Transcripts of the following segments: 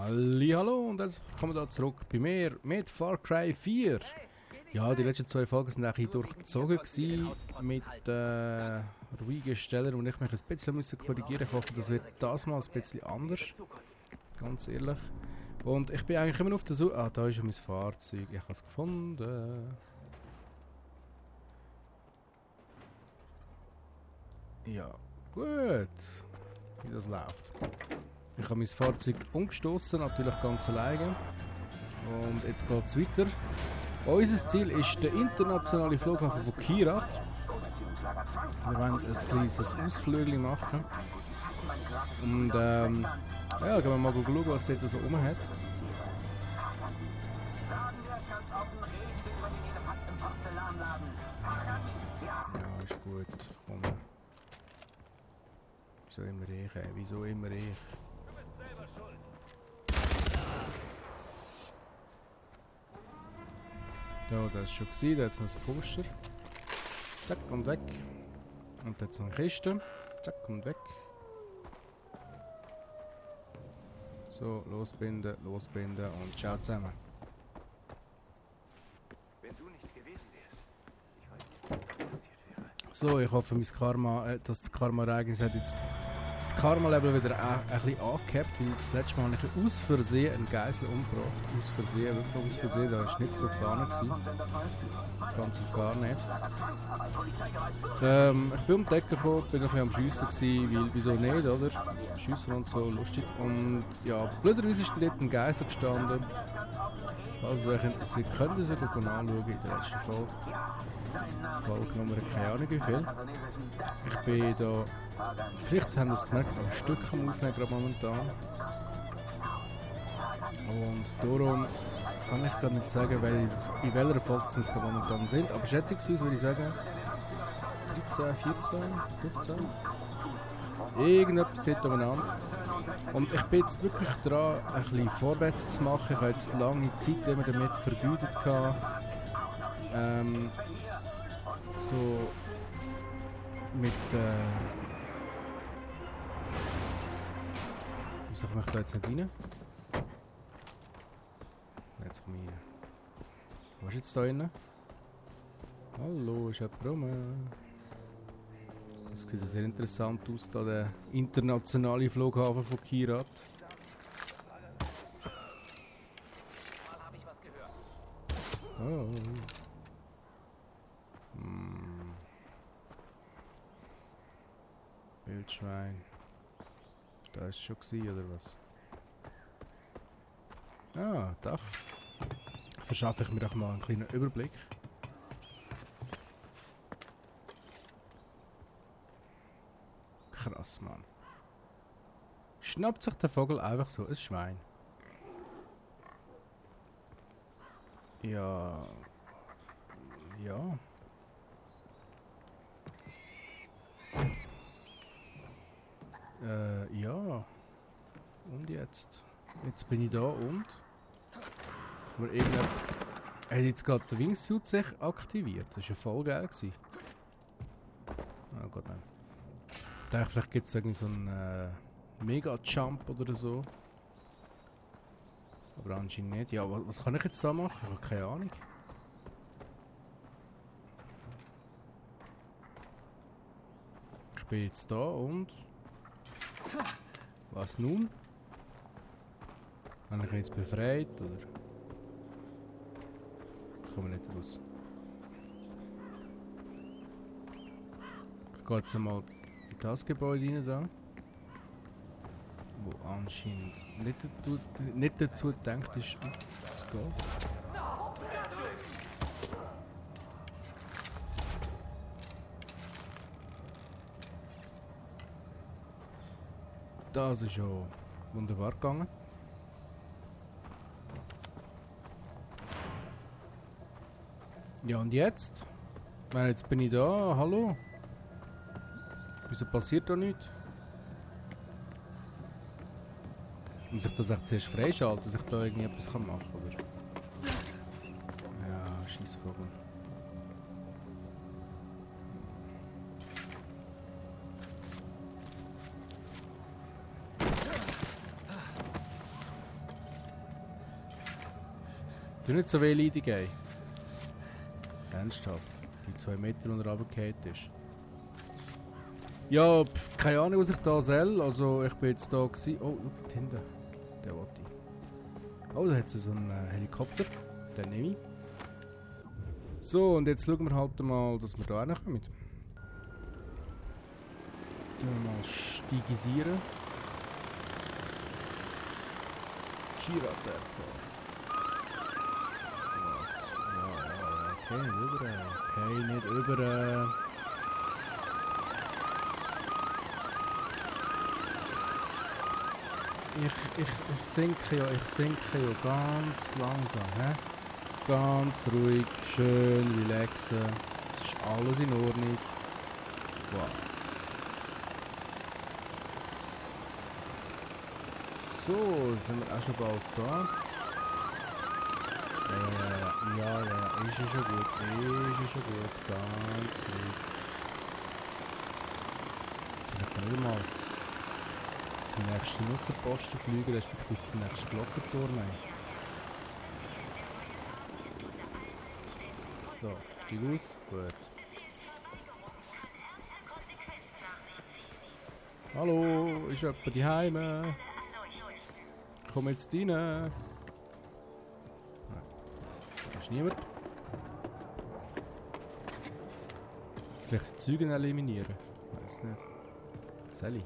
Hallo und herzlich willkommen da zurück bei mir mit Far Cry 4. Ja, die letzten zwei Folgen sind eigentlich durchgezogen gewesen mit ruhigen Stellen und ich mich ein bisschen korrigieren musste. Ich hoffe, das wird das mal ein bisschen anders. Ganz ehrlich. Und ich bin eigentlich immer noch auf der Suche. Ah, da ist ja mein Fahrzeug. Ich habe es gefunden. Ja, gut. Wie das läuft. Ich habe mein Fahrzeug umgestoßen, natürlich ganz alleine. Und jetzt geht es weiter. Unser Ziel ist der internationale Flughafen von Kyrat. Wir wollen ein kleines Ausflügel machen. Und ja, gehen wir mal schauen, was es so rum hat. Ja, ist gut. Komm. Wieso immer ich, ey? Wieso immer ich? Ja, das war schon gewesen. Da hat es noch ein Poster. Zack und weg. Und jetzt eine Kiste. Zack und weg. So, losbinden und ciao zusammen. Wenn du nicht gewesen wärst, ich weiß nicht, was passiert wäre. So, ich hoffe, mein Karma, das Karma-Ereignis hat jetzt das Karma-Level wieder ein bisschen angehabt, weil das letzte Mal habe ich aus Versehen einen Geisel umgebracht. Aus Versehen, wirklich aus Versehen, das war nicht so geplant. Ganz und gar nicht. Ich bin um die Ecke gekommen, bin noch ein bisschen am Schiessen, weil wieso nicht, oder? Schiessen und so, lustig. Und ja, blöderweise ist dort ein Geisel gestanden. Falls es euch interessiert, könnt ihr es anschauen in der letzten Folge. Folge Nummer, keine Ahnung wie viel. Ich bin da, vielleicht haben wir es gemerkt, ein Stück am Aufnehmen gerade momentan. Und darum kann ich gar nicht sagen, in welcher Folge wir es momentan sind. Aber schätzungsweise würde ich sagen 13, 14, 15. Irgendetwas dort umeinander. Und ich bin jetzt wirklich dran, ein bisschen vorwärts zu machen. Ich habe jetzt lange Zeit immer damit vergeudet. So mit wieso komme ich da jetzt nicht rein? Jetzt komme ich rein. Was ist jetzt da drin? Hallo, ist jemand rum? Das sieht sehr interessant aus, da der internationale Flughafen von Kyrat. Oh. Wildschwein. Da ist schon gewesen, oder was? Ah, Dach. Verschaffe ich mir doch mal einen kleinen Überblick. Krass, Mann. Schnappt sich der Vogel einfach so ein Schwein? Ja. Ja. Ja. Und jetzt? Jetzt bin ich da und? Aber irgendjemand hat jetzt gerade den Wingsuit sich aktiviert. Das war ja voll geil gewesen. Oh Gott, nein. Ich dachte, vielleicht gibt es irgendwie so einen Mega-Jump oder so. Aber anscheinend nicht. Ja, was kann ich jetzt da machen? Ich habe keine Ahnung. Ich bin jetzt da und... Was nun? Habe ich ihn jetzt befreit, oder? Ich komme nicht raus. Ich gehe jetzt einmal in das Gebäude rein, da. Wo anscheinend nicht dazu gedacht ist, aufzugehen. Das ist ja wunderbar gegangen. Ja, und jetzt? Ich meine, jetzt bin ich da. Hallo? Wieso passiert da nichts? Muss ich das echt zuerst freischalten, dass ich da irgendetwas machen kann, oder? Ja, Scheissvogel. Du nicht so weh Leidung geben. Ernsthaft. Die 2 Meter, die er runtergefallen ist. Ja, keine Ahnung, was ich da soll. Also, ich bin jetzt da gewesen. Oh, schau dort hinten. Der wollte ich. Oh, da hat es so einen Helikopter. Den nehme ich. So, und jetzt schauen wir halt mal, dass wir da reinkommen. Tun wir mal steigisieren. Girat Airport. Was? Ja, okay, nicht über. Okay, nicht über. Ich sinke ja ganz langsam, hä? Ganz ruhig, schön relaxen. Es ist alles in Ordnung. Wow. So, sind wir auch schon bald da. Ja, ist ja schon gut, ganz ruhig. Jetzt kann ich nicht mal zum nächsten Aussenposten fliegen, respektive zum nächsten Glockenturm. So, steig aus, gut. Hallo, ist jemand daheim? Komm jetzt rein. Nein, da ist niemand. Vielleicht die Zeugen eliminieren? Weiß nicht. Sally.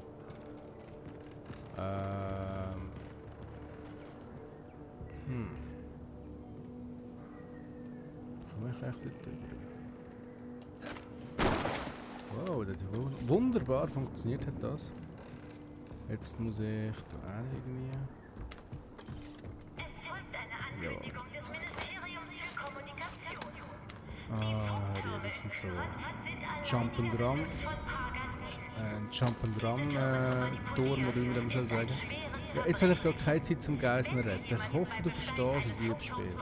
Komm ich echt dort drüber? Wow, das hat wunderbar funktioniert hat das. Jetzt muss ich da auch irgendwie. Ja. Ja, das sind so Jump'n'Run. Jump'n'Run-Turm, oder wie man das soll sagen. Ja, jetzt habe ich gar keine Zeit zum Geiseln retten. Ich hoffe, du verstehst es, liebes Spiel.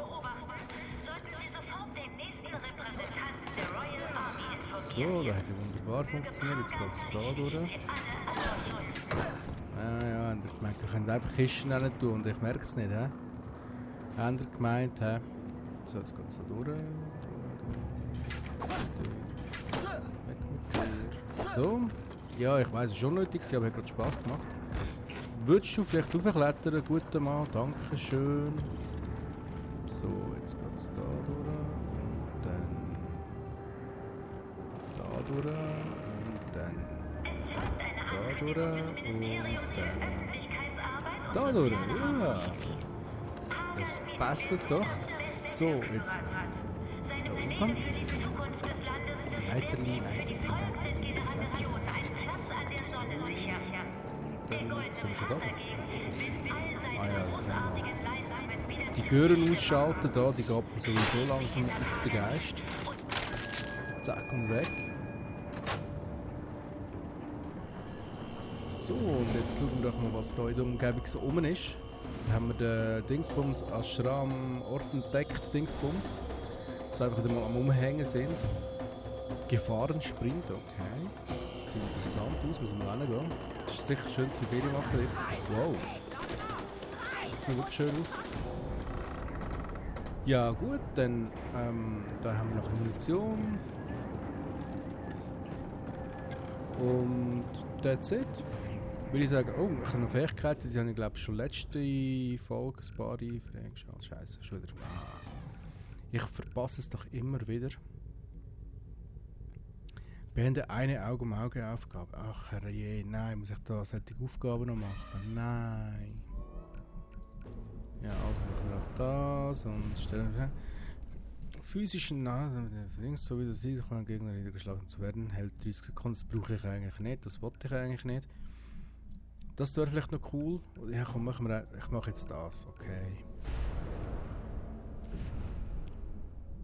So, das hat ja wunderbar funktioniert. Jetzt geht es da durch. Ja, und ich meine, wir können einfach Kisten rein tun und ich merke es nicht, hä? Haben ihr gemeint, hä? So, jetzt geht es da durch. Weg mit dir. So. Ja, ich weiss, es war schon nötig, aber es hat gerade Spass gemacht. Würdest du vielleicht raufklettern, guter Mann? Dankeschön. So, jetzt geht es da durch. Und dann da durch. Und dann da durch. Und dann da durch. Ja. Das passt doch. So, jetzt da oben. Leiterli. Dann sind wir schon da. Ah ja, das können wir. Die Gören ausschalten da, die gab man sowieso langsam auf den Geist. Zack und weg. So, und jetzt schauen wir doch mal, was da in der Umgebung so rum ist. Dann haben wir den Dingsbums Ashram Ort entdeckt, Dingsbums. Das einfach wieder mal am Umhängen sind. Gefahrensprint, okay. Sieht interessant aus, müssen wir reingehen. Das ist sicher schön zum Ferien machen. Wow. Das sieht wirklich schön aus. Ja gut, dann da haben wir noch Munition. Und that's it. Würde ich sagen, oh, ich habe noch Fähigkeiten, die habe ich glaube schon letzte Folge ein paar freigeschaltet. Scheiße, schon wieder. Ich verpasse es doch immer wieder. Beende eine Auge-um-Auge-Aufgabe. Ach je, nein, muss ich da solche Aufgaben noch machen? Nein. Ja, also machen wir auch das und stellen physischen Links, so wie das sieht, kann ein Gegner niedergeschlagen zu werden, hält 30 Sekunden. Das brauche ich eigentlich nicht, das wollte ich eigentlich nicht. Das wäre vielleicht noch cool. Ja, komm, ich mache jetzt das, okay.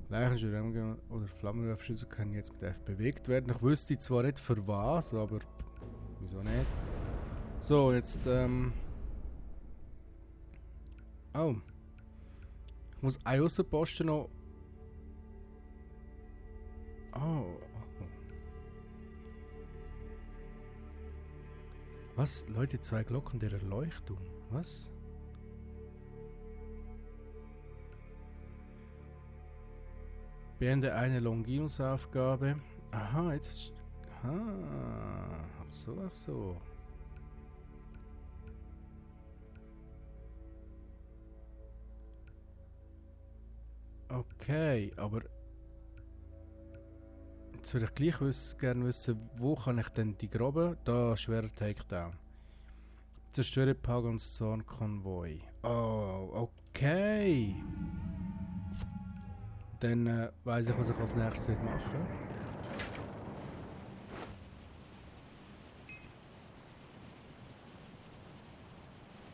Leichenschüsse oder Flammenwerferschüsse können jetzt mit F bewegt werden. Ich wüsste zwar nicht für was, aber wieso nicht? So, jetzt oh. Ich muss einen Aussenposten noch. Oh. Was? Leute, 2 Glocken der Erleuchtung. Was? Beende eine Longinus-Aufgabe. Aha, jetzt ist... Aha, ach so, ach so. Okay, aber... Jetzt würde ich gleich gerne wissen, wo kann ich denn die graben? Da, schwerer Takedown. Zerstöre Pagans Zorn-Konvoi. Oh, okay. Dann weiss ich, was ich als nächstes machen.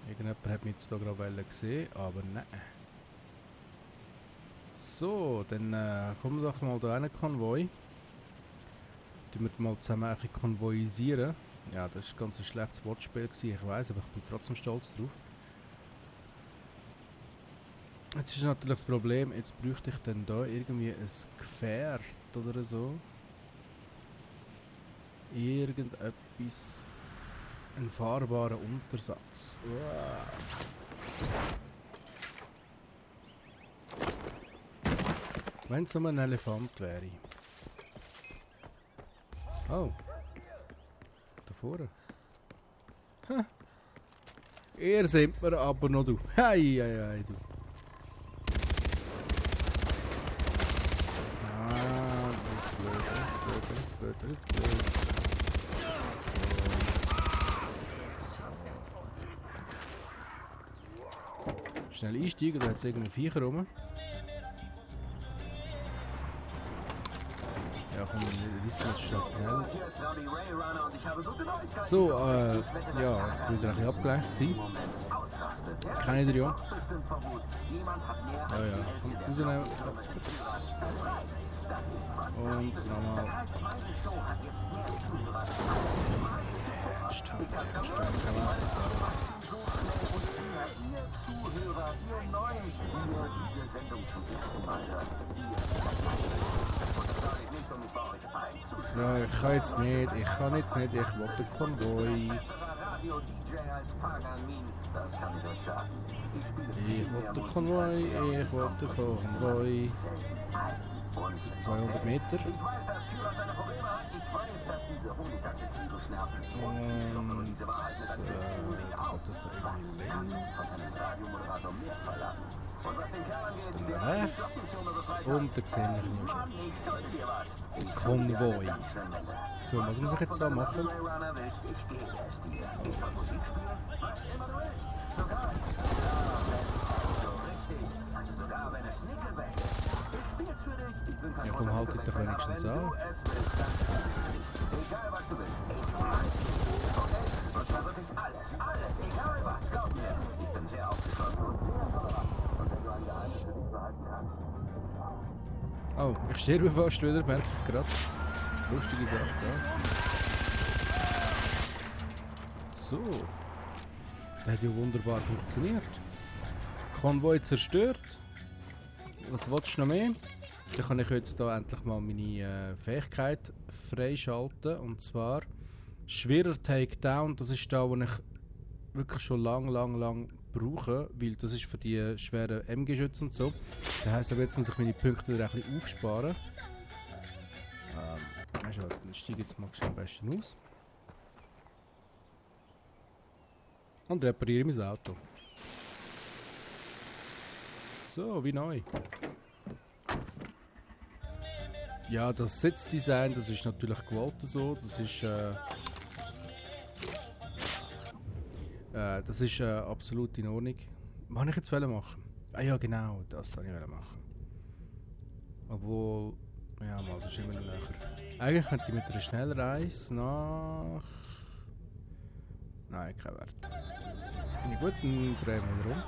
Irgendjemand hat mich jetzt hier gerade gesehen, aber nein. So, dann kommen wir doch mal da einen Konvoi. Tun wir mal zusammen ein bisschen konvoisieren. Ja, das war ganz ein schlechtes Wortspiel, ich weiss, aber ich bin trotzdem stolz drauf. Jetzt ist natürlich das Problem, jetzt bräuchte ich dann da irgendwie ein Gefährt oder so. Irgendetwas. Einen fahrbaren Untersatz. Wenn es nur ein Elefant wäre. Oh. Da vorne. Ha. Ihr seht mir aber noch du. Hei, hei, hei, du. Ah, das ist blöd. So. Schnell einsteigen, da hat es irgendeinen Viecher rum. Ja, komm, liest das schnell. So, ja, ich bin wieder ein bisschen abgelenkt gewesen. Kennt ihr ja? Ja, komm, rausnehmen. Und nochmal. Ja, ich kann jetzt nicht, ich will den Konvoi. Ich will den Konvoi. 200 Meter. Und hat das da irgendwie links? Dann rechts. Und da sehe ich ihn schon. Konvoi. So, was muss ich jetzt da machen? Ja, komm, haltet doch wenigstens an. Oh, ich sterbe fast wieder, merke ich gerade. Lustige Sache, das. So. Das hat ja wunderbar funktioniert. Konvoi zerstört. Was willst du noch mehr? Dann kann ich jetzt hier endlich mal meine Fähigkeit freischalten. Und zwar schwerer Takedown. Das ist da, wo ich wirklich schon lang brauche. Weil das ist für die schweren MG-Schützen und so. Das heisst aber, jetzt muss ich meine Punkte wieder ein bisschen aufsparen. Weißt du, dann steige ich jetzt mal am besten aus. Und repariere mein Auto. So, wie neu. Ja, das Sitzdesign, das ist natürlich gewollt so. Das ist absolut in Ordnung. Was wollte ich jetzt machen? Ah ja, genau, das wollte ich machen. Obwohl, ja mal, das ist immer noch näher. Eigentlich könnte ich mit einer Schnellreise nach... Nein, kein Wert. Ja, gut, dann drehen wir wieder um.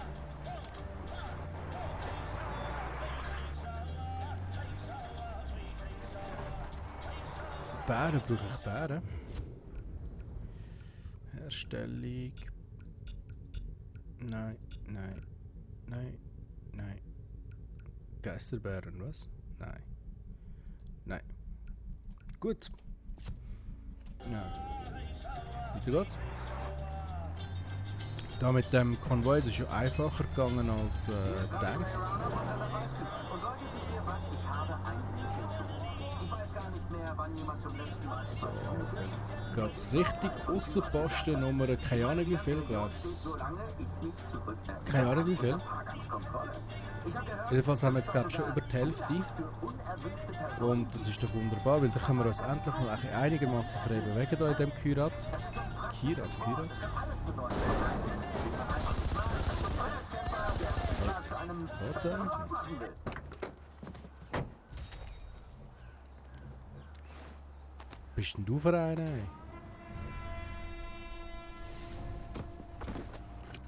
Bären, brauche ich Bären? Herstellung. Nein. Geisterbären, was? Nein. Gut. Ja. Weiter geht's. Da mit dem Konvoi, das ist ja einfacher gegangen als gedacht. So, dann geht es richtig Aussenposten Nummer, keine Ahnung wie viel, glaub's. Keine Ahnung wie viel. Jedenfalls haben wir jetzt, glaube ich, schon über die Hälfte. Und das ist doch wunderbar, weil dann können wir uns endlich mal einigermaßen frei bewegen hier in diesem Kyrat. Kyrat? Bist denn du für einen?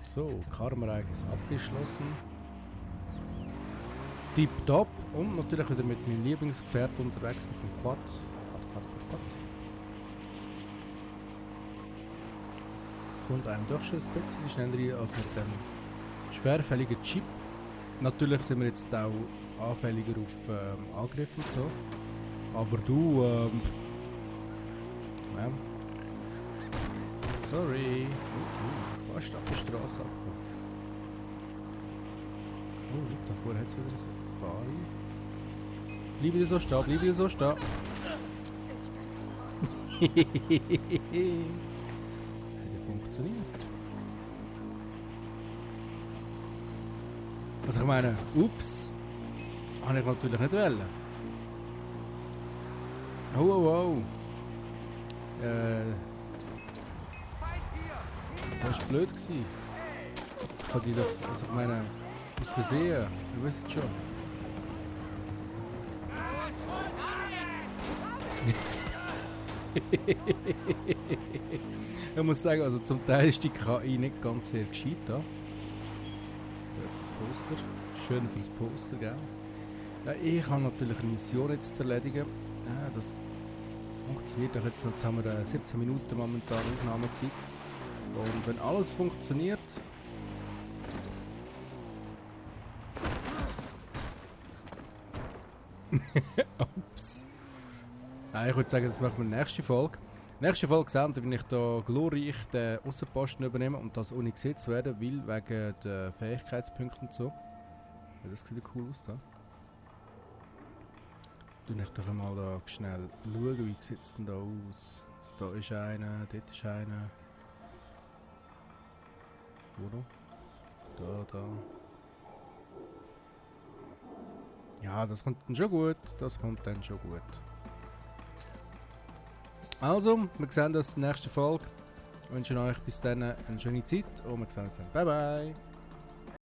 So, Karma-Ereignis abgeschlossen. Tipptopp. Und natürlich wieder mit meinem Lieblingsgefährt unterwegs mit dem Quad. Quad. Kommt einem doch schon ein bisschen schneller als mit dem schwerfälligen Jeep. Natürlich sind wir jetzt auch anfälliger auf Angriffe und so. Aber du, ja. Sorry. Fast ab der Straße abgekommen. Oh, davor hat es wieder so ein paar. Bleib wieder so stehen, bleib wieder so stehen. Hat ja funktioniert. Also ich meine, ups, habe ich natürlich nicht wollen. Oh. Das war blöd gewesen. Ich habe die doch, also ich meine, aus Versehen, ihr wisst schon. Ich muss sagen, also zum Teil ist die KI nicht ganz sehr gescheit da. Jetzt das Poster. Schön fürs Poster, gell? Ja, ich habe natürlich eine Mission jetzt zu erledigen. Ja, das funktioniert doch jetzt noch. Jetzt haben wir 17 Minuten momentan Aufnahmezeit. Und wenn alles funktioniert... Ups. Nein, ich würde sagen, das machen wir in der nächsten Folge. Nächste Folge sehen, wenn ich da glorreich den Aussenposten übernehme und das ohne gesetzt werden, weil wegen der Fähigkeitspunkte und so. Ja, das sieht ja cool aus da. Ich doch einmal da schnell schauen, wie sieht es denn da aus. Also da ist einer, dort ist einer. Wo noch? Da. Ja, das kommt dann schon gut. Also, wir sehen uns in der nächsten Folge. Ich wünsche euch bis dann eine schöne Zeit und wir sehen uns dann. Bye bye!